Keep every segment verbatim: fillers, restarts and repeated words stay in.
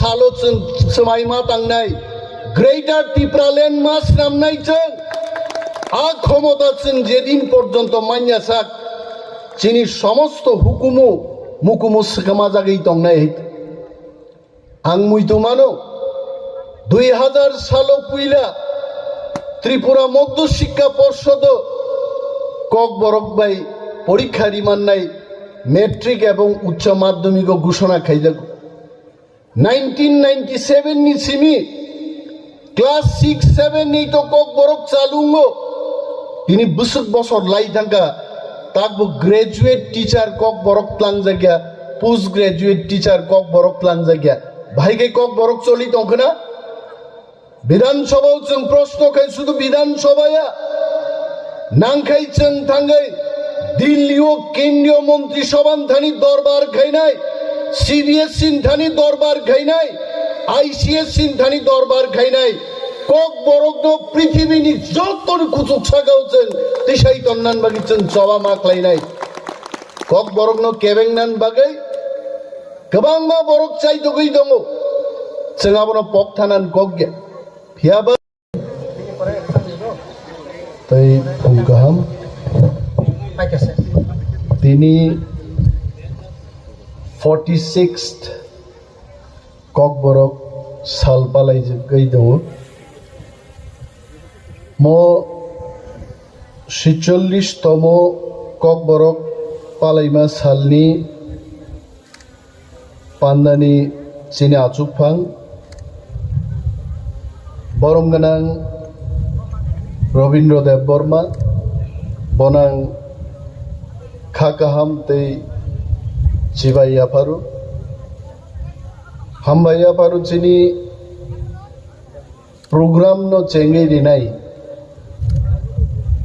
Alo chwng swmai ma tangnai, Greater Tipraland ma swnamnai chwng. A khomota chwng jedin porjonto manya sak, chini somosto hukumu mukumu swkama jagwi tongnai. Ang muitu mano, dui hazar salo puila Tripura Madhya Shikha Porshodo Kokborok bai porikha rimannai, matric ebong uccho madhyamiko ghushona khaijago. Nineteen ninety seven ni simi class six seven ni to Kokborok chalungo. Tini bwswk bosor lai thangkha, takbo graduate teacher Kokborok tlangjakya, post graduate teacher Kokborok tlangjakya. Bahai khe Kokborok choli tongkhwna? Bidhan Sabha o chwng proshno khai, sudu Bidhan Sabha ya. Nangkhai chwng thangwi Delhi o Kendriya Montri Sabha ni thani dorbar khainai, C B S E ni thani dorbar khainai, I C S E ni thani dorbar khainai. Kokborok no prithibini joto ni kuchuk saka o chwng tisai tonnan bagwi chwng choba ma khlainai. Kokborok no kebengnan bagwi kwbangma borok chaitogwi tongo. Chwng abono pok thanan kok ya. Phiya ba tei phung kaham. Tini forty sixth Kokborok sal palaijagwi tongo. Mo swicholish tomo Kokborok palaima salni pandani chini achukphang, borom gwnang Robindra Debbarma, bonang kha kaham tei chibai yapharo. Hambai yapharo chini program no chengwi rinai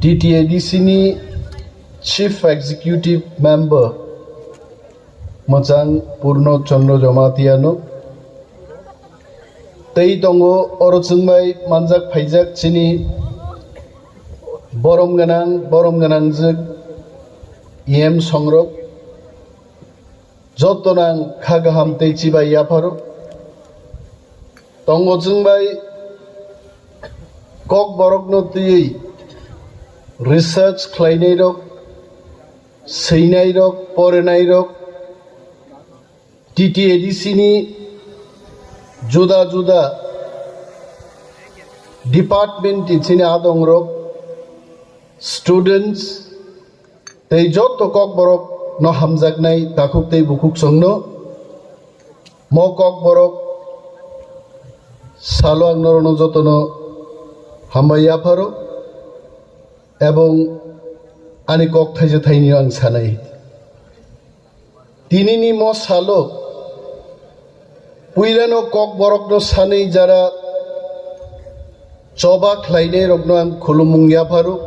T T A D C ni Chief Executive Member mwchang Purno Chandra Jamatia no. Tei tongo oro chwngbai manjak phaijak chini borom gwnang, borom gwnangjwk E M songrok. Joto nang kha kaham tei chibai yapharo. Tongo chwngbai Kokborokno twiwi research khlainairok, swinairok, porenairok, T T A D C ni juda juda department ni chini adongrok, students, tei joto Kokborok no hamjaknai takhuk tei bukhuk songno mo Kokborok salo ang norokno jotono hambai yapharo ebong ani kok thaisa thaini ang sanai. Tinini mo salo puilano Kokborokno sanwi jara choba khlainai rokno ang khulumung yapharo.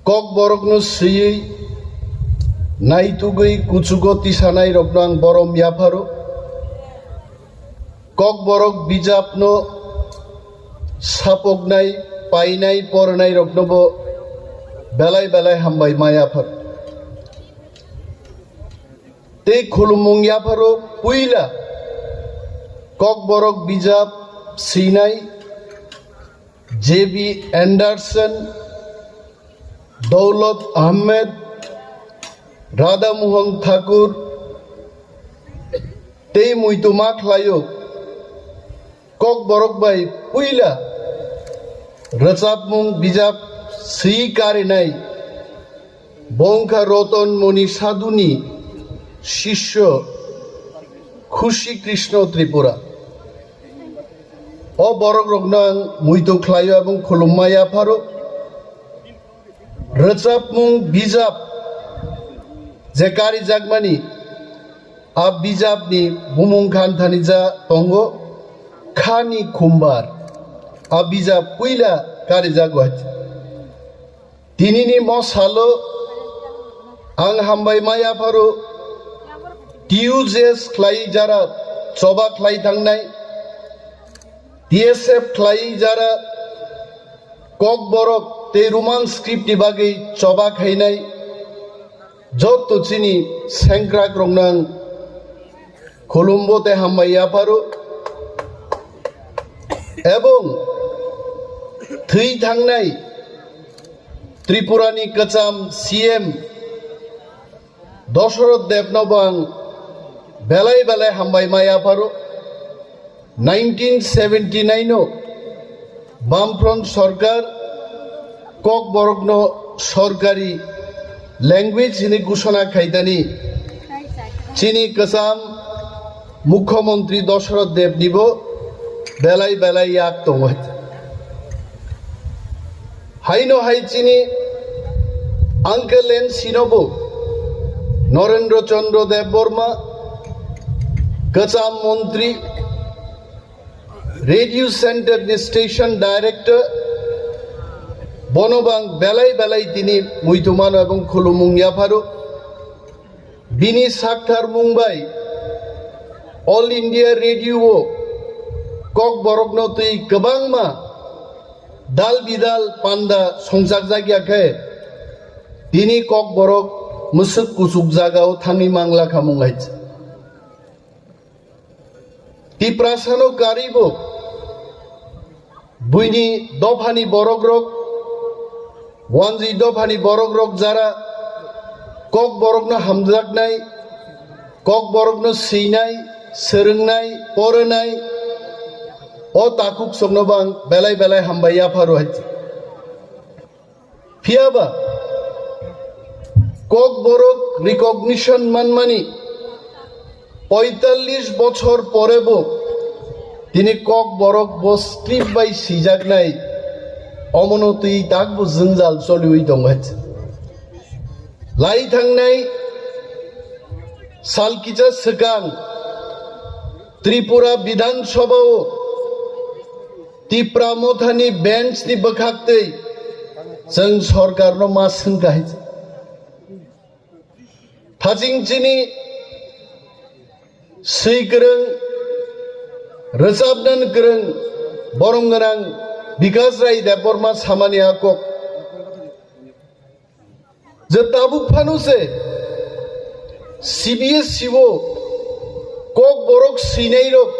Kokborokno swiwi naitugwi kuchugo tisanai rokno ang borom yapharo. Kokborok bijapno sapoknai, painai, porinai roknobo belai belai hambai ma yapharo. Tei khulumung yapharo puila Kokborok bijap swinai J B Anderson, Doulot Ahmed, Radha Mohan Thakur tei muitu ma khlaio. Kokborok bai puila rwchapmung bijap swi karinai bo wngkha Roton Moni Sadhuni sisyo Khushi Krishna Tripura. O borok rokno ang muitu khlaio ebong khulumma yapharo. Rwchapmung bijap je karijakmani, a bijapni bumung khan thani ja tongo Khani Khumbar. A bijap puila karijago. Tinini mo salo ang hambai ma yapharo T U J S khlai jara choba khlai thangnai, T S F khlai jara Kokborok tei Roman script ni bagwi choba khainai joto chini sengkrak rokno ang Khulumbo tei hambai yapharo. Ebong thwi thangnai Tripurani kwcham C M Dosoroth Debno bo ang belai belai hambai ma yapharo. Nineteen seventy nine o Bamfront Sorkar Kokborokno sorkari language hwnwi ghosona khaidani chini kwcham Mukhyamantri Dosoroth Debnibo belai belai yak tongo. Haino hai chini uncle and sinobo Narendra Chandra Debbarma, kwcham montri, Radio Center ni station director, bono bang belai belai tini muitumano ebong khulumung yapharo. Bini sakthar mung bai All India Radio o Kokborokno twi kwbangma dal bidal panda songchakjak ya khe tini Kokborok mwswk kuchuk jagao thangwi mangla kha mung hai. Tiprasano karibo buini dophani borokrok, wanjwi dophani borokrok jara Kokborokno hamjaknai, Kokborokno swinai, swrwngnai, poronai, o takhuk songno bang belai belai hambai yapharo hai. Phiyaba Kokborok recognition manmani poitallis bochor porebo tini Kokborok bo script bai sijaknai, omono twi takbo jwngjal choliwi tongo hai. Lai thangnai sal kisa swkang Tripura Bidhan Sabha o Tipra Mothani bench ni bwkhak twi chwng sorkarno ma swngkha hai. Thaching chini swi kwrwng, rwchapnan kwrwng, borom gwnang Bikas Rai Debbarma samani a kok. Je tabuk phano se C B S E o Kokborok swinai rok,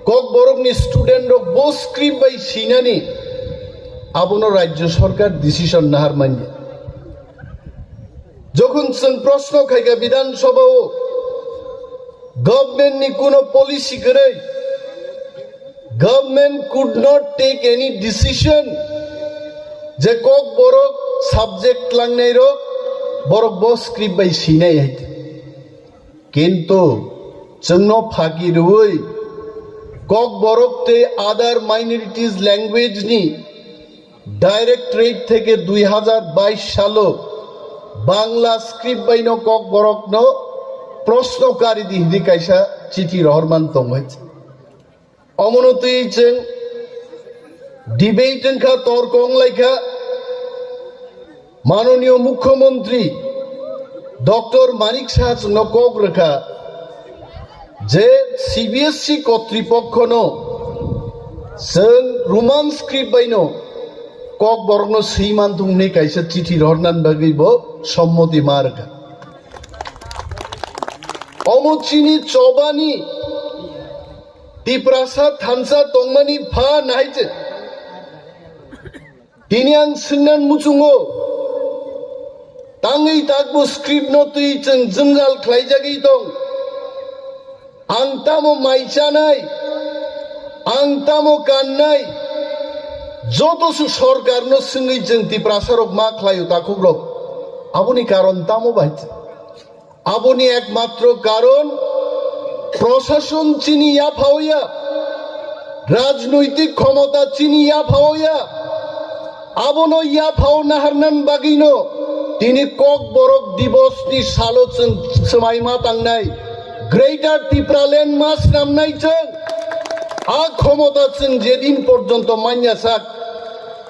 Kokborok ni student rok bo script bai swinani abono Rajya Sarkar decision nahar manya. Jokhon chwng proshno khaikha Bidhan Sabha o government ni kuno policy kwrwi, government could not take any decision je Kokborok subject tlangnai rok borok bo script bai swinai hai. Kintu chwngno phaki rwui Kokborok tei other minorities language ni Directorate theke dui hajar bais salo Bangla script baino Kokborokno proshno kari di hwnwi kaisa chithi rohorman tongwi. Omono twi chwng debate wngkha, torko wnglaikha. Manoniyo Mukhyamantri Doctor Manik Saha chwngno kok rwkha je C B S E kotripokhono chwng Roman script baino Kokborokno swi manthung hwnwi kaisa chithi rohornani bagwi bo sommoti ma rwkha. Omo chini chobani Tiprasa thansa tongmani phan hai se. Tini ang swngnan muchungo, tangwi takbo script no twi chwng jwngjal khlaijagwi tong. Ang tamo mai chanai, ang tamo kannai, joto se sorkar no swngwi chwng Tiprasa rok ma khlaio takhuk rok. Aboni karon tamo bai? Aboni ekmatro karon prosason chini yaphao ya, rajnoitik khomota chini yaphao ya. Abono yaphao naharnan bagwino tini Kokborok Divos ni salo chwng swmaima tangnai Greater Tipraland ma snamnai chwng. A khomota chwng jedin porjonto manya sak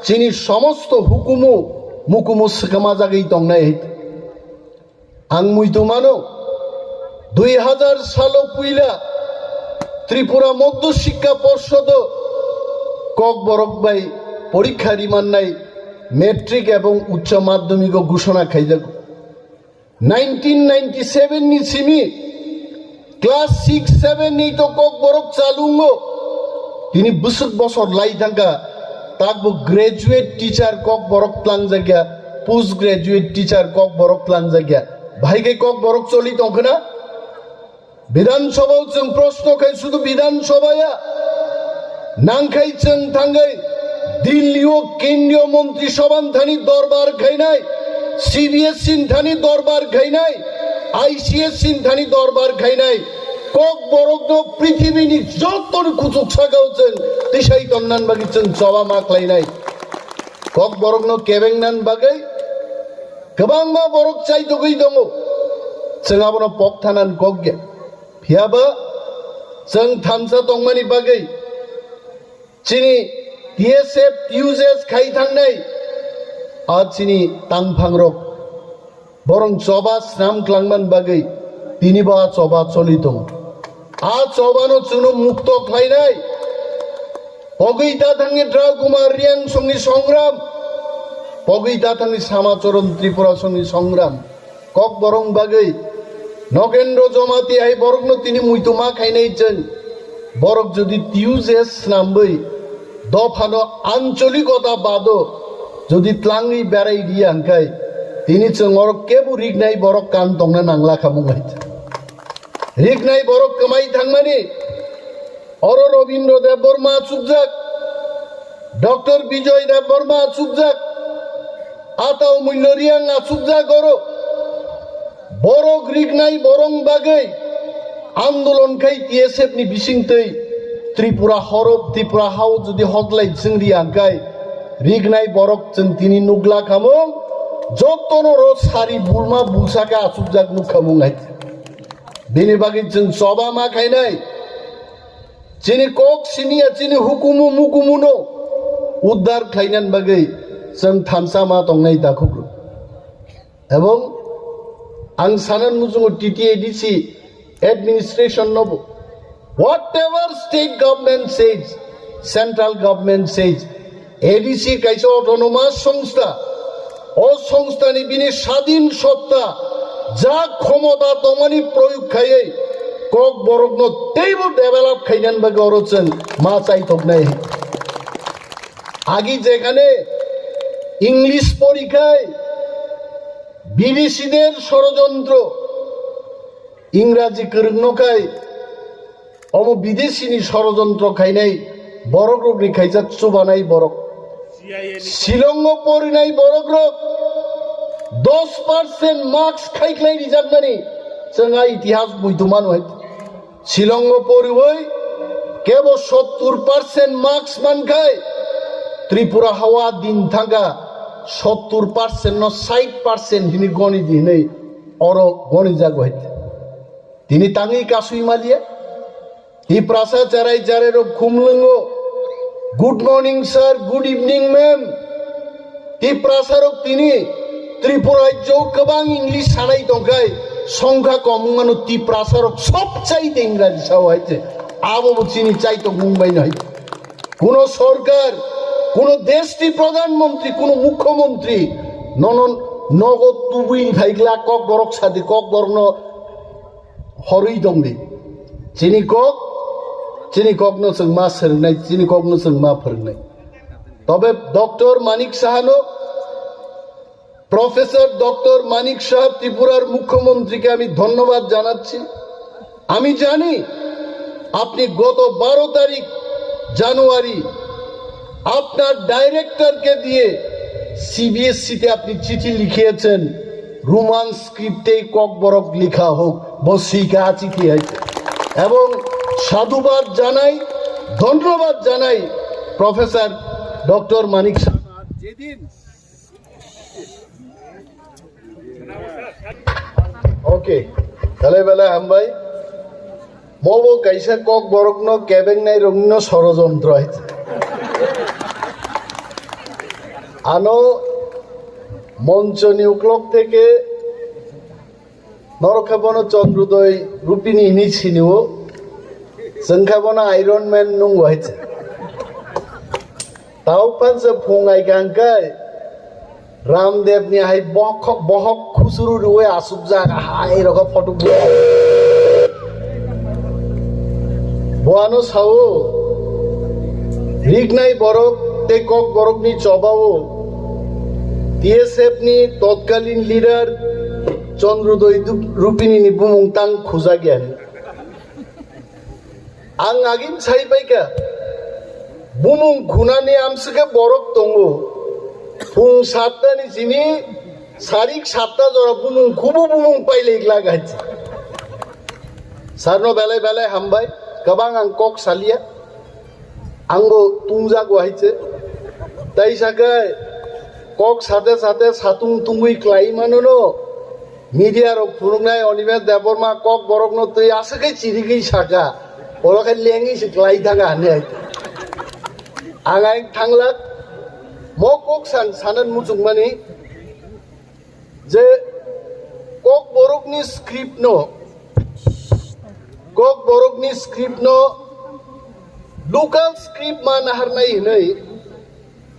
chini somosto hukumu mukumu swkama jagwi tongnai. Ang muitu mano, dui hajar salo puila Tripura Modhya Shikkha Porshodo Kokborok bai porikha rimannai matric ebong uccho madhyamiko ghoshona khaijago. Nineteen ninety seven ni simi Class six seven ni to Kokborok chalungo. Tini bwswk bosor lai thangkha. Takbo graduate teacher Kokborok tlangjakya, post graduate teacher Kokborok tlangjakya. Bahai khe Kokborok choli tongkhna? Bidhan Sabha o chwng proshno khai sudu Bidhan Sabha ya. Nangkhai chwng thangwi Delhi o Kendriya Montri Sabha ni thani dorbar khainai, C B S E ni thani dorbar khainai, I C S E ni thani dorbar khainai. Kokborok no prithibi ni joto ni kuchuk saka o chwng tisai tongnan bagwi chwng choba ma khlainai. Kokborok no kebeng nan bagwi kwbangma borok chaitugwi tongo. Chwng abono pok thanan kok ya. Phiya ba chwng thansa tongmani bagwi chini T S F, T U J S khai thangnai a chini tangphangrok borong choba snam klangman bagwi tini bo a choba choli tongo. A chobano chwngno mukto khlainai. Pogwi ta thangni Drau Kumar Riang songni songram, pogwi ta thangni Samacharan Tripura songni songram. Kokborok bagwi Nogendro Jomati hai borokno tini muitu ma khainai chwng. Borok jodi T U J S snamwi dophano ancholikota bado jodi tlangwi berai riya hwnkhe tini chwng oro kebo riknai borok kan tongna nangla khamung hai. Riknai borok kwmai thangmani oro Robindra Debbarma achukjak, Doctor Bijoy Debbarma achukjak, Atao Mulya Riang achukjak oro. Borok riknai borong bagwi andolon khai T S F ni bisingtwi Tripura horo, Tripura hao jodi hotlai chwng ri angkai riknai borok chwng tini nukla khamung jotono ro sari bulma bulsa khe achukjak nuk khamung hai. Bini bagwi chwng choba ma khainai. Chini kok simi ya chini hukumu mukumu no uddar khlainan bagwi chwng thansa ma tongnai dakhuk rw. Ebong ang sanan muchungo T T A D C administration no bo, whatever state government says, central government says, A D C kaisa autonomous songstha, o songstha ni bini sadin sotta ja khomota tongmani proyog khaiwi Kokborok no teibo develop khainan bagwi oro chwng ma chaithoknai. Agi jekhane English porikhai bideshiner sorojontro, Ingraji kwrwngno khai omo bideshini sorojontro khainai borokrokni khaijak chubanai borok. Shillongo porinai borokrok dos percent marks khaikhlai rijakmani chwng a itihas muitu manu hai. Shillongo poriwi kebo sottur percent marks mankhai Tripura hawa din thangkha sottur percent no sait percent hini goni di hinwi oro goni jago hai. Tini tangwi kasui maliya. Tiprasa charai charai rok khumlwngo. Good morning sir, good evening ma'am. Tiprasa rok tini Tripura rajyo kwbang English sanai tongkhai songkha kom wngmano Tiprasa rok sob chaite Ingraji sao hai te. Abo bo chini chaitok mung bai no hai. Kuno sorkar, kuno desh ni pradhan mantri, kuno mukhyamantri nono nogo tubui phaigla Kokborok sadi Kokborok no horwi tongdi. Chini kok, chini kokno chwng ma swrwngnai, chini kokno chwng ma phwrwngnai. তবে ডক্টর মানিক সাহানো, professor doctor Manik সাহা ত্রিপুরার মুখ্যমন্ত্রীকে আমি ধন্যবাদ জানাচ্ছি। আমি জানি আপনি গত বারো তারিখ জানুয়ারি আপনার ডাইরেক্টরকে দিয়ে সিবিএসসিতে আপনি চিঠি লিখিয়েছেন, রোমান স্ক্রিপ্টেই ককবরক লেখা হোক, বসিকা চিঠি হয়েছে। এবং সাধুবাদ জানাই, ধন্যবাদ জানাই প্রফেসর ডক্টর মানিক সাহা। যেদিন Okay, tale bela hambai. Mobo kaisa kok borokno kebengnai rokno sorojontro hai. Ano monchoni uklok theke norok khe bono Chandrodoi Rupini hinwi sinio, chwng khe bono Iron Man nungo hai. Tao pansa phung ai kang kai Ramdev ni hai bokhok bohok khusuru rwi asukjak hai rokha photo bu. Boano sao, rignai borok tei kok borokni chobao T S F ni totkalin leader Chandrodoi Dup-, Rupini ni bumung tang khujak ya. Ang agin sai pai kha, bumung khunani amswkhe borok tongo. Phung satta ni simi sarik satta jora bumung khubu bumung pailai glak hai. Sarno belai belai hambai, kwbang ang kok salia. Angbo tungjago hai se. Tai sakai kok sate sate satung tungwi klai manono. Media rok phunuknai Animesh Debbarma kok borokno twi aswkhe chirigwi saka. Oro khe lengwi se klai thaka hwnwi hai. Ang ai thanglak. Mo kok san sanan muchungmani je kok borokni script no, kok borokni script no local script ma naharnai hwnwi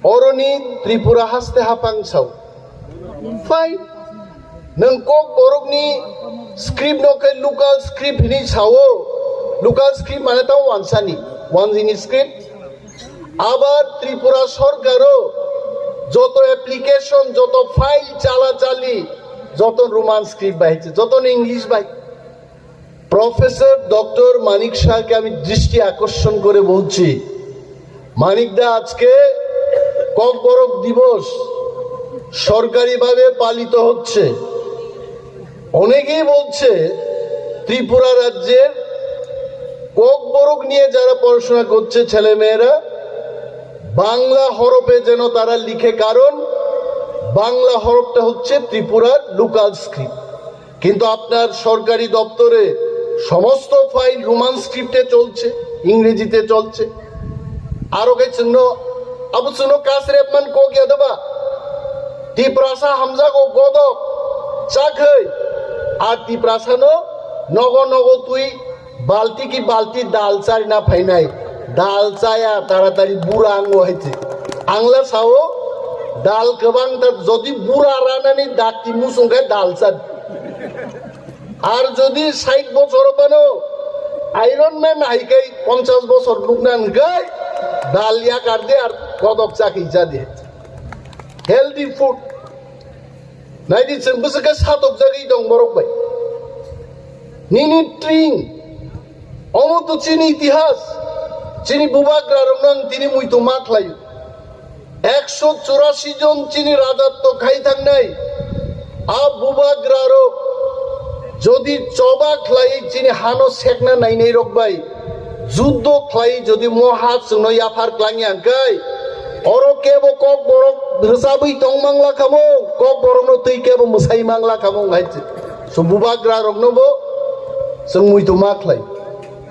oroni Tripura haste hapang sao. Fine. Nwng kok borokni script no khe local script hwnwi sao. Local script mane tamo wansani, wansini script. Abar Tripura sorkaro joto application, joto file chala chali, joto Roman script bai, joto English bai. Professor doctor Manik শাহকে আমি দৃষ্টি আকর্ষণ করে বলছি, মানিক দা, আজকে ককবরক দিবস সরকারিভাবে পালিত হচ্ছে। অনেকেই বলছে ত্রিপুরা রাজ্যের ককবরক নিয়ে যারা পড়াশোনা করছে ছেলেমেয়েরা, বাংলা হরফে যেন তারা লিখে, কারণ বাংলা হরফটা হচ্ছে ত্রিপুরার লোকাল স্ক্রিপ্ট। কিন্তু আপনার সরকারি দপ্তরে সমস্ত ফাইল রোমান স্ক্রিপ্টে চলছে, ইংরেজিতে চলছে। Aro khe chwngno, abo chwngno kasrepman kok ya doba? Tiprasa hamjago godok chakhai, ar Tiprasano nogo nogo twi balti ki balti dal charina phainai. Dal chaya taratari bura ango hai se. Angla sao dal kwbang ta jodi bura ranani dakti musung khe dal cha. Ar jodi sait bochor bano Iron Man hai kai ponchas bochor nukna hwnkhe dal yakar de ar kodok chakhi ja de. Healthy food. Naidi chwng bwswk khe satok jagwi tong borok bai. Nini tring. Omo to chini itihas. Chini bubagra rokno ang tini muitu ma khlaio. Ekso churasi jon chini rajatto khai thangnai. A bubagra rok jodi choba khlai chini hano sekna nainai rok bai, juddo khlai jodi mo ha chwngno yaphar klang ya hwnkhe, oro kebo kok borok rwchabwi tong mangla khamung, kok borokno twi kebo mwsai mangla khamung hai se. So bubagra rokno bo chwng muitu ma khlai.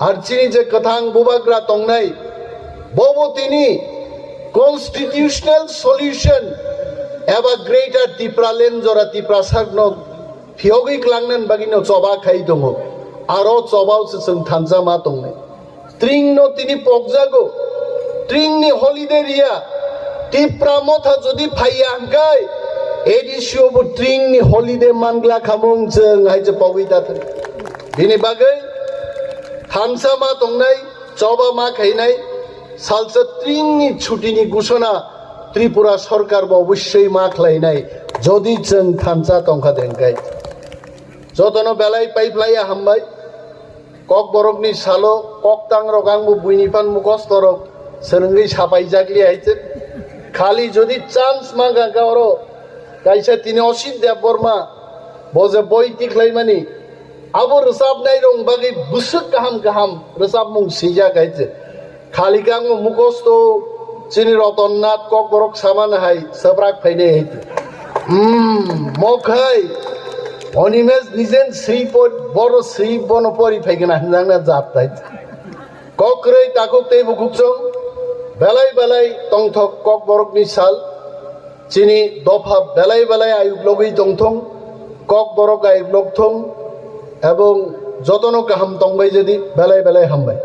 Ar chini je kwthang bubagra tongnai, bobo tini constitutional solution eba Greater Tipraland jora Tiprasakno phiyogwi klangnani bagwino choba khai tongo. Aro chobao se chwng thansa ma tongnai. Tringno tini pokjago. Tringni holiday riya. Tipra motha jodi phaiya hwnkhe, A D C o bo tringni holiday mangla khamung chwng hai se pogwi ta thung. Bini bagwi thansa ma tongnai, choba ma khainai, salsa tringni chutini gusona Tripura sorkar bo obosshoi ma khlainai, jodi chwng thansa tongkha de hwnkhe. Jotono belai paiphlaiya hambai. Kokborokni salo koktangrok angbo buini phan mukostorok swrwngwi sapaijakli hai se. Khali jodi chance mankha khe oro kaisa tini Osit Debbarma bo je boi tikhlaimani, abo rwchapnairok bagwi bwswk kaham kaham rwchapmung swijak hai se. Khali khe ang mukhosto chini Roton Nath Kokborok samani hai swprak phainai hai. Hmm, mokhai Animesh nijen swi por, boro swi bono pori phaigwna hinjakna jat hai. Kokrwi takhuk tei bukhukchwng belai belai tongthok Kokborokni sal. Chini dopha belai belai ayuk logwi tongthong, Kokborok ayuk lok thong, ebong jotono kaham tongbai jadi belai belai hambai.